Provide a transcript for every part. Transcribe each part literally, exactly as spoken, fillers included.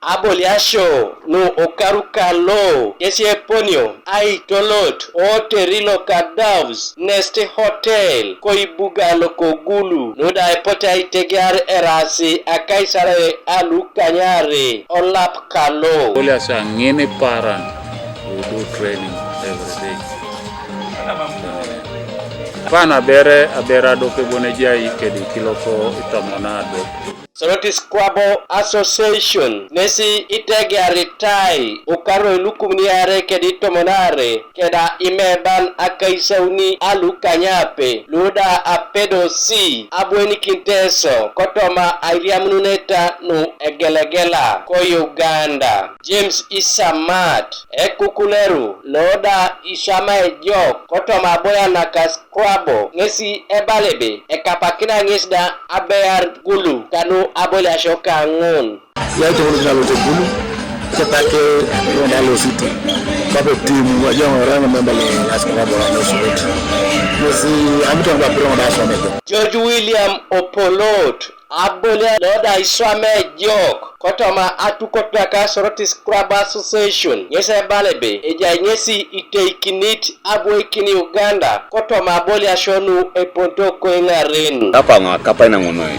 Aboliasio nu okaru kalo kesi eponio aitolot oteri loka Doves Nest Hotel koibuga lokogulu nuda epote aitegear erasi akaisare alukanyare olap kalo. Aboliasio ang'ini paran, we do training every day. Pan abere abere adok ebonejai kedi kiloko itomon adok. Soroti Scrabble Association nesi itegearitai ukaroi lukumni are kedi tomon are keda imeban akaisauni alukanyape luda apedo si abwenikinteso kotoma airiamununeta nu egelegela ko Uganda. James Isamat ekukuleru loda isama ejok kotoma aboya nakas Scrabble ŋesi ebalebe ekapakina ŋesi da abear gulu kanu aboliasio kaŋun. Yai tokoni kina lote gulu kepake ronda losito kape timu wajongo rango memba le la Scrabble na Soroti. Ŋesi amitonga pirongo da somego. George William Opolot Abolia loda iswam ejok kotoma atukot naka Soroti Scrabble Association ŋes ebala ebe ejai ŋesi iteikinit abwoikin Uganda kotoma aboliasio nu eponito koiŋaren. Kapaŋ kapaina ŋun noi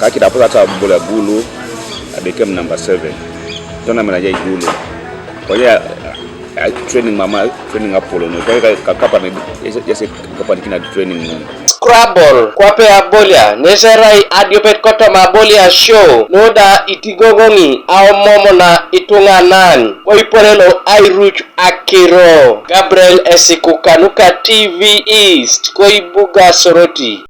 kakidapus ata abolia gulu adekem number seven. Tona mena jai gulu. Koye training mama training apolo noi koye kapanikina training nun. Scrabble kwape abolia neserai adiopet kotoma abolia show nuda itigogoŋi aomomona ituŋanan koipone lo airuc akiro. Gabriel Esiku kanuka T V East koibuga Soroti.